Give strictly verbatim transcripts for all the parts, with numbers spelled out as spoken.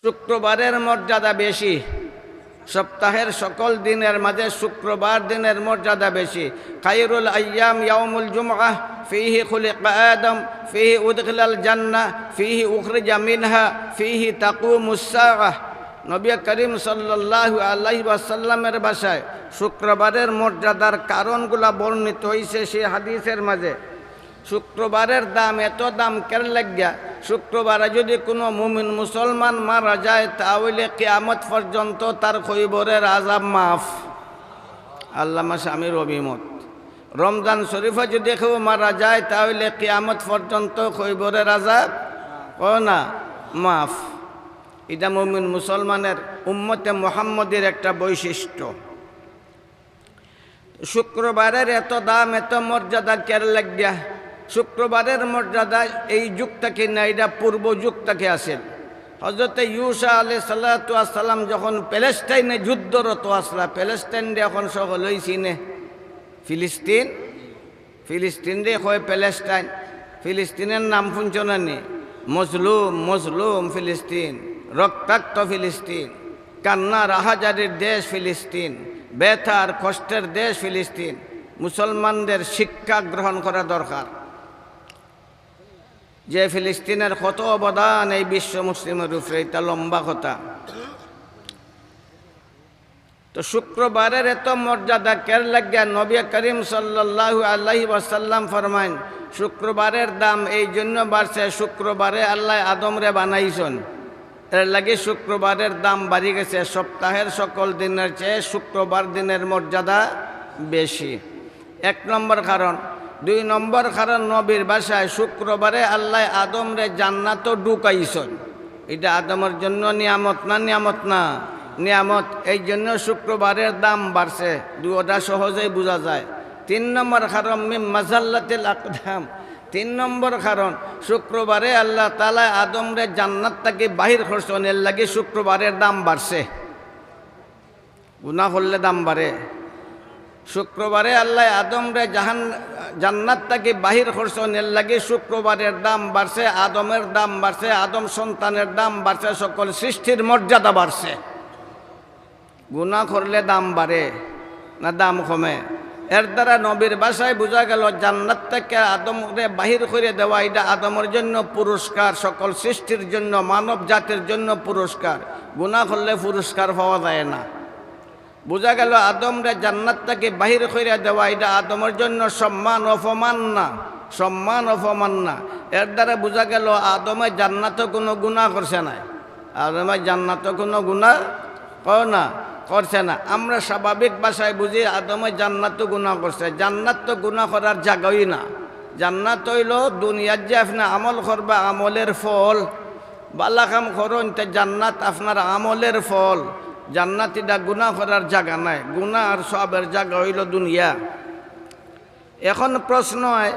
শুক্রবারের মর্যাদা বেশি। সপ্তাহের সকল দিনের মাঝে শুক্রবার দিনের মর্যাদা বেশি। খায়রুল আইয়াম ইয়াউমুল জুমআহ, ফিহি খুলিকা আদম, ফিহি উদখিলাল জান্নাহ, ফিহি উখরিজা মিনহা, ফিহি তাকুমুস সাআহ। নবী করিম সাল্লাল্লাহু আলাইহি ওয়াসাল্লামের ভাষায়, শুক্রবারের মর্যাদার কারণগুলা বর্ণিত হইছে সেই হাদিসের মাঝে। শুক্রবারের দাম, এত দাম কের লাগিয়া? শুক্রবারে যদি কোনো মুমিন মুসলমান মারা যায়, তা অইলে কিয়ামত পর্যন্ত তার কবরের আযাব মাফ। আল্লামা শামীর অভিমত। রমজান শরীফে যদি কেউ মারা যায়, তা অইলে কিয়ামত পর্যন্ত কবরের আযাব, ও না, মাফ। ইটা মুমিন মুসলমানের, উম্মতে মুহাম্মদীর একটা বৈশিষ্ট্য। শুক্রবারের এত দাম, এত মর্যাদা কের লাগিয়া? শুক্রবারের মর্যাদা এই যুগ থাকি না, ইটা পূর্ব যুগ থাকি আছিল। হযরতে ইউশা আলাইহিস সালাতু ওয়াস সালাম যখন প্যালেস্টাইনে যুদ্ধরত আছলা, প্যালেস্টাইনরে অখন সকলেই চিনে, ফিলিস্তিন, ফিলিস্তিনরে কয় প্যালেস্টাইন। ফিলিস্তিনের নাম হুনছো না নি? মজলুম, মজলুম ফিলিস্তিন, রক্তাক্ত ফিলিস্তিন, কান্নার আহাজারির দেশ ফিলিস্তিন, ব্যথার কষ্টের দেশ ফিলিস্তিন। মুসলমানদের শিক্ষা গ্রহণ করা দরকার যে ফিলিস্তিনের কত অবদান এই বিশ্ব মুসলিমের উপরে, ইটা লম্বা কথা। তো শুক্রবারের এত মর্যাদা কের লাগিয়া? নবী করিম সাল্লাল্লাহু আলাইহি ওয়াসাল্লাম ফরমাইন, শুক্রবারের দাম এই জন্য বাড়ছে, শুক্রবারে আল্লায় আদমরে বানাইছইন, এর লাগি শুক্রবারের দাম বাড়ি গেছে। সপ্তাহের সকল দিনের চেয়ে শুক্রবার দিনের মর্যাদা বেশি। এক নম্বর কারণ। দুই নম্বর কারণ, নবীর ভাষায় শুক্রবারে আল্লায় আদমরে জান্নাতো ঢুকাইছইন। ইটা আদমর জন্য নিয়ামত না, নিয়ামত না? নিয়ামত। এই জন্য শুক্রবারের দাম বাড়ছে, দুইটা সহজেই বুঝা যায়। তিন নম্বর কারণ, মিন মাজাল্লাতিল আকদাম। তিন নম্বর কারণ, শুক্রবারে আল্লাহ তাআলায় আদমরে জান্নাত থাকি বাহির করছইন, এর লাগি শুক্রবারের দাম বাড়ছে। গুনা করলে দাম বাড়ে। শুক্রবারে আল্লায় আদমরে জাহান-, জান্নাত থাকি বাহির করছইন, এর লাগি শুক্রবারের দাম বাড়ছে, আদমের দাম বাড়ছে, আদম সন্তানের দাম বাড়ছে, সকল সৃষ্টির মর্যাদা বাড়ছে। গুনা করলে দাম বাড়ে না দাম কমে? এর দ্বারা নবীর ভাষায় বুঝা গেল, জান্নাত থাকি আদমরে বাহির করে দেওয়া, ইটা আদমর জন্য পুরস্কার, সকল সৃষ্টির জন্য, মানব জাতির জন্য পুরস্কার। গুনা করলে পুরস্কার পাওয়া যায় না। বুঝা গেল, আদমরে জান্নাত থাকি বাহির করিয়া দেওয়া, ইটা আদমর জন্য সম্মান অপমান না, সম্মান অপমান না। এর দ্বারা বুঝা গেল, আদমে জান্নাতো কোনো গুনা করছে না, আদমে জান্নাতো কোনো গুনা, কও না, করছে না। আমরা স্বাভাবিক ভাষায় বুঝি, আদমে জান্নাতো গুনা করছে। জান্নাত তো গুনা করার জাগাই না। জান্নাত অইলো দুনিয়াত যে আপনে আমল করবা, আমলের ফল, বালা কাম করইন, তে জান্নাত আপনার আমলের ফল। জান্নাত ইটা গুনা করার জাগা নায়, গুনা আর সওয়াবের জাগা অইলো দুনিয়া। এখন প্রশ্ন হয়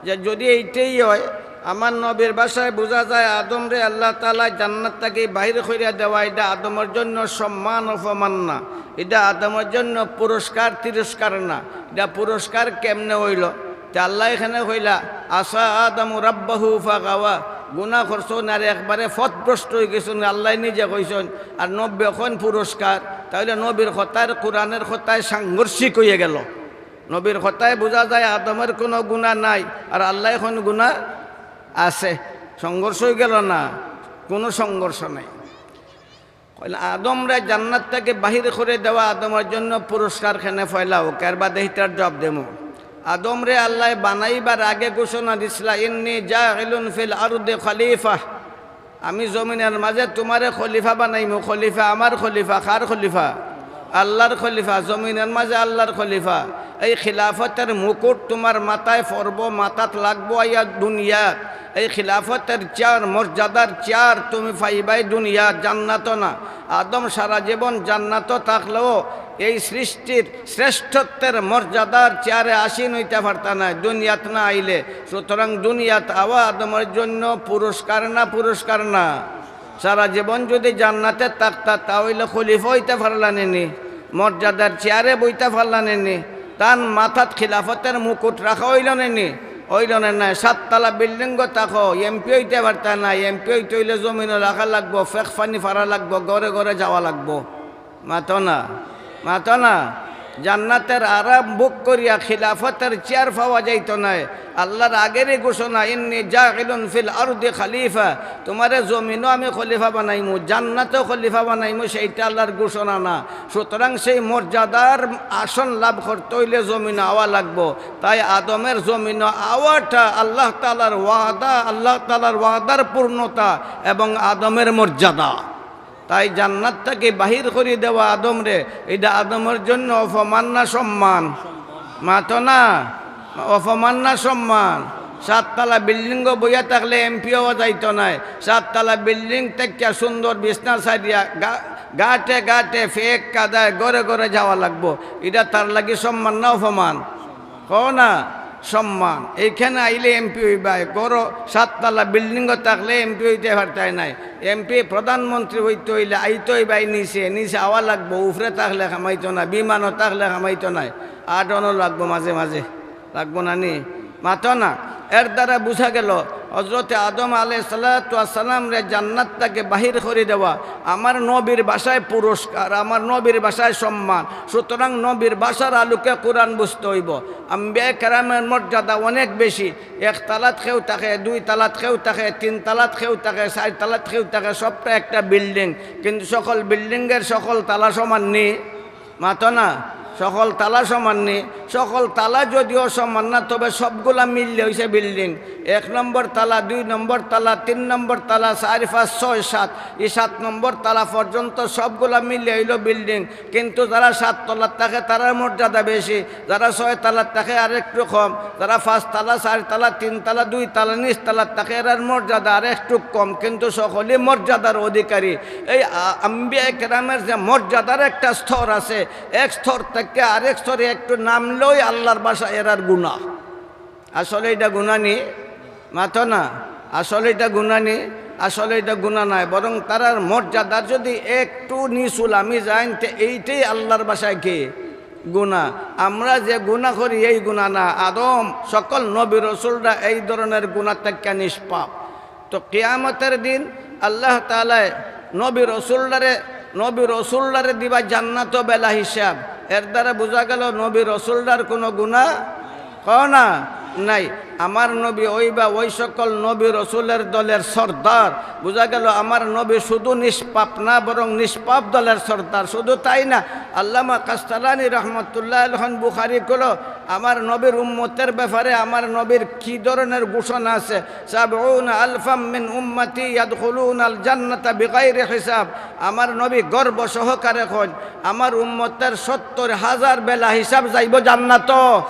যে, যদি এইটাই হয়, আমার নবীর ভাষায় বুঝা যায়, আদমরে আল্লাহ তাআলায় জান্নাত থাকি বাহির করিয়া দেওয়া, ইটা আদমর জন্য সম্মান অপমান না, ইটা আদমর জন্য পুরস্কার তিরস্কার না, ইটা পুরস্কার কেমনে অইলো? তে আল্লায় এখানে কইলা, আসা আদমু রাব্বাহু ফাগাওয়া, গুনা করছইন আর একবারে পথভ্রষ্ট অইগেছইন, আল্লায় নিজে কইছইন। আর নবীয়ে কইন পুরস্কার, তাইলে নবীর কথায়, কোরআনের কথায় সাংঘর্ষিক অইয়া গেল। নবীর কথায় বুঝা যায় আদমের কোনো গুনা নাই, আর আল্লায় কইন গুনা আছে। সংঘর্ষ অইগেল না? কোনো সংঘর্ষ নাই। কইলা, আদমরে জান্নাত থাকি বাহির করি দেওয়া আদমর জন্য পুরস্কার কেনে? পয়লা অউক, এর বাদে হিতার জবাব দেমু। আদমরে আল্লায় বানাইবার আগে ঘোষণা দিছলা, ইন্নী জাইলুন ফিল আরদি খলিফা, আমি জমিনের মাঝে তুমারে খলিফা বানাইমু। খলিফা, আমার খলিফা, কার খলিফা? আল্লার খলিফা, জমিনের মাঝে আল্লার খলিফা। এই খিলাফতের মুকুট তুমার মাথায় পড়বো, মাথাত লাগবো আইয়া দুনিয়াত। এই খিলাফতের চেয়ার, মর্যাদার চেয়ার তুমি পাইবায় দুনিয়াত, জান্নাতো না। আদম সারা জীবন জান্নাতো থাকলেও এই সৃষ্টির শ্রেষ্ঠত্বের মর্যাদার চেয়ারে আসীন অইতা পারতা নায় দুনিয়াত না আইলে। সুতরাং দুনিয়াত আওয়া আদমর জন্য পুরস্কার না, পুরস্কার না? সারা জীবন যদি জান্নাতে থাকতা, তা অইলে খলিফা অইতা পারলা নে নি, মর্যাদার চেয়ারে বইতা পারলা নে নি, তান মাথাত খিলাফতের মুকুট রাখা অইলো নে নি? অইলো না, না, সাততলা বিল্ডিংও থাকো, এমপি অইতে পারতা না। এমপি অইতে অইলে জমিনো রাখা লাগবো, ফেক ফানি ফারা লাগবো, ঘরে ঘরে যাওয়া লাগবো। মাতো না, মাতো না। জান্নাতের আরাম ভোগ করিয়া খিলাফতের চেয়ার পাওয়া যাইতো নায়। আল্লাহর আগেরই ঘোষণা, "ইন্নী জাইলুন ফিল আরদি খালিফা", তুমারে জমিনো আমি খলিফা বানাইমু, জান্নাতো খলিফা বানাইমু, সেইটা আল্লাহর ঘোষণা না। সুতরাং সেই মর্যাদার আসন লাভ করতে অইলে জমিনো আওয়া লাগবো। তাই আদমের জমিনো আওয়াটা আল্লাহ তাআলার ওয়াদা, আল্লাহ তাআলার ওয়াদার পূর্ণতা এবং আদমের মর্যাদা। তাই জান্নাত থাকি বাহির করি দেওয়া আদমরে, ইটা আদমের জন্য অপমান না সম্মান? মাতো না, অপমান না সম্মান? সাততলা বিল্ডিংও বইয়া থাকলে এমপি অওয়া যাইতো নায়। সাততলা বিল্ডিং থাকিয়া সুন্দর বিছনা সারিয়া গা-, ঘাটে ঘাটে ফেক কাদায় ঘরে ঘরে যাওয়া লাগবো। ইটা তার লাগি সম্মান না অপমান? কও না, সম্মান। এইখানে আইলে এমপি অইবায়, ঘরো সাততলা বিল্ডিংও থাকলে এমপি অইতে পারতায় নায়। এমপি প্রধানমন্ত্রী অইতে অইলে আইতে অইবায় নিচে, নিচে আওয়া লাগবো। উপরে থাকলে কামাইতো না, বিমানো থাকলে কামাইতো নায়, আডনও লাগবো মাঝে মাঝে, লাগবো না নি? মাতো না। এর দ্বারা বুঝা গেল, হযরতে আদম আলাইহিস সালাতু ওয়াস সালামরে জান্নাত থাকি বাহির করি দেওয়া আমার নবীর ভাষায় পুরস্কার, আমার নবীর ভাষায় সম্মান। সুতরাং নবীর ভাষার আলোকে কোরআন বুঝতে অইবো। আম্বিয়া কেরামের মর্যাদা অনেক বেশি। এক তালাত কেউ থাকে, দুই তালাত কেউ থাকে, তিন তালাত কেউ থাকে, চাইর তালাত কেউ থাকে, সবটা একটা বিল্ডিং। কিন্তু সকল বিল্ডিংয়ের সকল তালা সমান নি? মাতো না, সকল তালা সমান নি? সকল তালা যদিও সমান না, তবে সবগুলা মিললে অইছে বিল্ডিং। এক নম্বর তালা, দুই নম্বর তালা, তিন নম্বর তালা, চাইর, পাঁচ, ছয়, সাত, এই সাত নম্বর তালা পর্যন্ত সবগুলা মিললে অইলো বিল্ডিং। কিন্তু যারা সাত তলাত থাকে, তারার মর্যাদা বেশি। যারা ছয় তালাত থাকে, আরেকটু কম। যারা পাঁচ তালা, চাইর তালা, তিন তালা, দুই তালা, নিচ তালাত থাকে, এরার মর্যাদা আরেকটু কম, কিন্তু সকলেই মর্যাদার অধিকারী। এই আ-, আম্বিয়া কেরামের যে মর্যাদার একটা স্তর আছে, এক স্তর থাকি আরেক স্তরে একটু নামলেই আল্লাহর ভাষায় এরার গুনা। আসলে ইটা গুনা নি? মাতো না। আসলে ইটা গুনা নি? আসলে ইটা গুনা নায়, বরং তারার মর্যাদা যদি একটু নিচু লামি যায়, তে এইটাই আল্লাহর ভাষায় কি? গুনা। আমরা যে গুনা করি, এই গুনা না। আদম, সকল নবী রসুলরা এই ধরনের গুনা থাকি নিষ্পাপ। তো কিয়ামতের দিন আল্লাহ তাআলায় নবী রসুলরারে, নবী রসুলরারে দিবা জান্নাতো বেলা হিসাব। এর দ্বারা বুঝা গেল নবী রসুলরার কোনো গুনা, কও না, নাই। আমার নবী অইবা ওই সকল নবী রসুলের দলের সর্দার। বুঝা গেল আমার নবী শুধু নিষ্পাপ না, বরং নিষ্পাপ দলের সর্দার। শুধু তাই না, আল্লামা কাস্তালানী রহমতুল্লাহ আলাইহি বুখারী কইলো, আমার নবীর উম্মতের ব্যাপারে আমার নবীর কি ধরনের ঘোষণা আছে? "সাবউনা আলফাম মিন উম্মতি ইয়াদখুলুনাল জান্নাতা বিগাইরি হিসাব।" আমার নবী গর্ব সহকারে কইন, আমার উম্মতের সত্তর হাজার বেলা হিসাব যাইবো জান্নাতো।